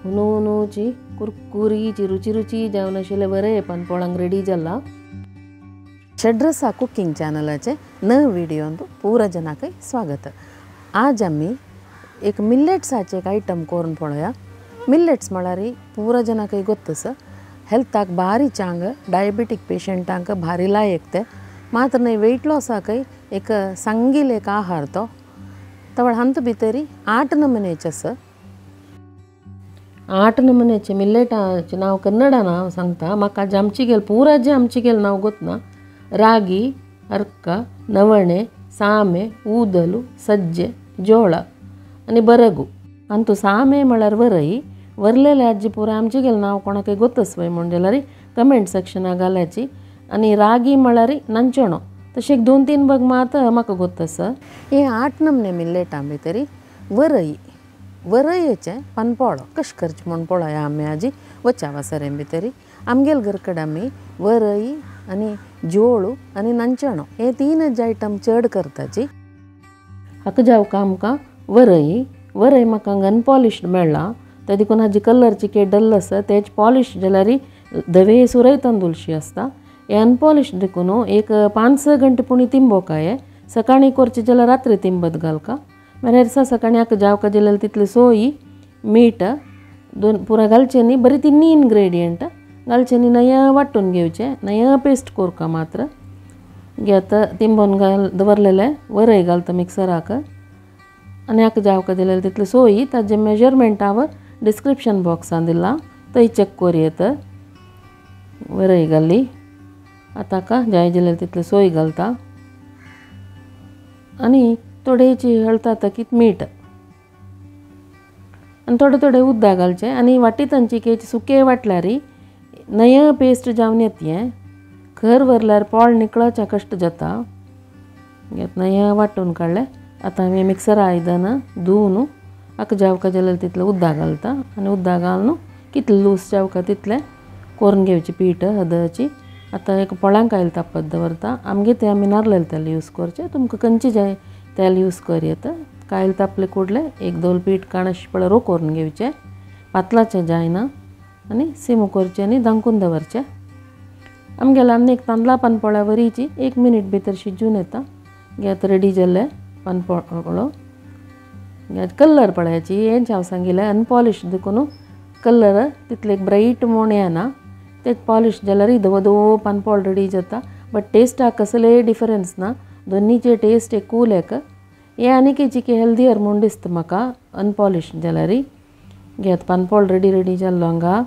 हुनूची कुरकुरीची रुची रुची जावन आशिल्लें वरय पानपोळांक रेडी जाला। षड्रसा कुकिंग चॅनलाचे नव व्हिडियोंत पूरा जनाकय स्वागत। आज आमी एक मिलेट्साचे एक आयटम करून पळोवया। मिलेट्स म्हळ्यार पूरा जनाकय गोत्तस हेल्थाक भारी चांग, डायबिटीक पेशंटांक भारी लायक ते मात्र न्हय वेट लॉसाकय एक सांगील एक आहार तो। तवळ हांत भितरी 8 नमुनेचे आसा। 8 नमुनेचे मिलेटाचे नांव कन्नडान हांव सांगता, म्हाका आमची गेल पुरा जे आमची गेल नांव गोतना। ರಾಗಿ, ಅರ್ಕ, ನವಣೆ, ಸಾಮೆ, ಊದಲು, ಸಜ್ಜೆ, ಜೋಳ आनी बरगू। अंतू सामे म्हळ्यार वरई, वरलेले आजी पुरा आमची गेल नांव कोणाकय गोतस वय म्हूण जाल्यार कमेंट सेक्शना घालाची। आनी रागी म्हळ्यार नांचणो, तशें एक 2-3 बग मात म्हाका गोत आसा। हे 8 नमने मिलेटां भितरी वरई, वरयेचें पानपोळो कशें करचें म्हूण पळोवया आमी आजी वच्या वासरे भितरी। आमगेल घरकडेन आमी वरई आनी जोळू आनी नांचणो हे 3 आयटम चड करताची। हाका जावका आमकां वरई, वरई म्हाका हांगा अनपॉलिश्ड मेळ्ळा, ते देखून हाजी कलरची के डल आसा तेज पॉलिश जाल्यार धवे सुरय तांदूळशी आसता। हे अनपॉलिश्ड देखून एक 5-6 घंटे पुणी तिंबोका, हे सकाळीं करचें जाल्यार रात्री तिंबत घालका। मागीर दिसा सकाळीं हाका जावका जाल्यार तितली सोय, मीठ दोन पुरा घालचें न्ही, बरी तिन्ही इनग्रेडियंट घालचें न्ही, नया वांटून घेवचें, नया पेस्ट करका मात्र। घेत तिंबोन घाल दवरलेलें वरय घालता मिक्सराक आनी हाका जावका जाल्यार तितली सोय। ताजें मेजरमेंट हांव डिस्क्रिप्शन बॉक्सान दिलां, थंय चॅक करूं येत। वरय घाली, आतां हाका जाय जाल्यार तितली सोय घालता आनी थोडेची हळता कित मीठ आनी थोडे थोडे उदक घालचें आनी वाटीतांची केच सुके वाटल्यार नया पेस्ट जावन येता। हें खर वरल्यार पोळ निकळच्या कश्ट जाता। नया वांटून काडलें, आतां आमी मिक्सर आयदनां धुवन हाका जावका जाल्यार तितलें उदक घालता आनी उदक घालून कितलें लूज जावका तितलें करून घेवचें पीठ हदची। आतां एक पोळ्यांक आयल तापत दवरता। आमगे तें आमी नारलें तेल यूज करचें, तुमकां खंयचें जाय तेल यूज कर येता। कायल तापलें कुडलें एक दोन पीठ काणशी पळय रो करून घेवचें, पातलाचें जायना आनी सिमू करचें आनी धांकून दवरचें। आमगेले आनी एक तांदळा पानपोळ्या वरीची 1 मिनीट भितर शिजून येता। घेत रेडी जाल्लें पानपोळो। कलर पळयाची हेंच हांव सांगिल्लें अनपॉलिश देखून कलर तितले ब्रायट म्हूण येना, ते पॉलिश जाल्यार धवो धवो पानपोळ रेडी जाता। बट टेस्टाक कसलेय डिफरन्स ना, दोनीचे टेस्ट एक कूल एक। हें आनीक चिके हेल्दियर म्हूण दिसता म्हाका अनपॉलिश जाल्यार। घेत पानपोळ रेडी रेडी जाल्लो हांगा।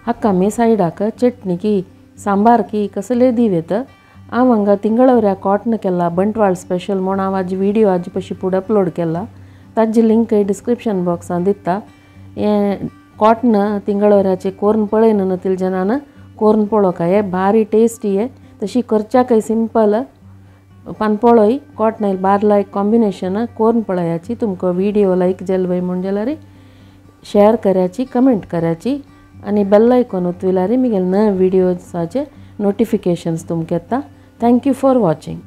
हाका आमी सायडाक चटणी की सांबार की कसले दिव येता। हांव हांगा तिंगळवऱ्या कॉटन केला बंटवाळ स्पेशल म्हूण हांव आजी व्हिडियो आजी पशी फुडें अपलोड केला, ताजी लिंक डिस्क्रिप्शन बॉक्सान दिता। हें कॉटन तिंगळवऱ्याचें कोरून पळय न्हू तितले जनान कोरून पळोवका, हें भारी टेस्टी हें। तशी करच्याकय सिंपल पानपोळोय कॉटन बार लायक कॉम्बिनेशन कोरून पळयाची। तुमकां व्हिडियो लायक जाल वय म्हूण जाल्यार शेअर करायची, कमेंट करायची आनी बेल आयकॉन ओतविल्यार म्हगेले नवे व्हिडियोजाचे नोटिफिकेशन्स तुमकां येता। Thank you for watching.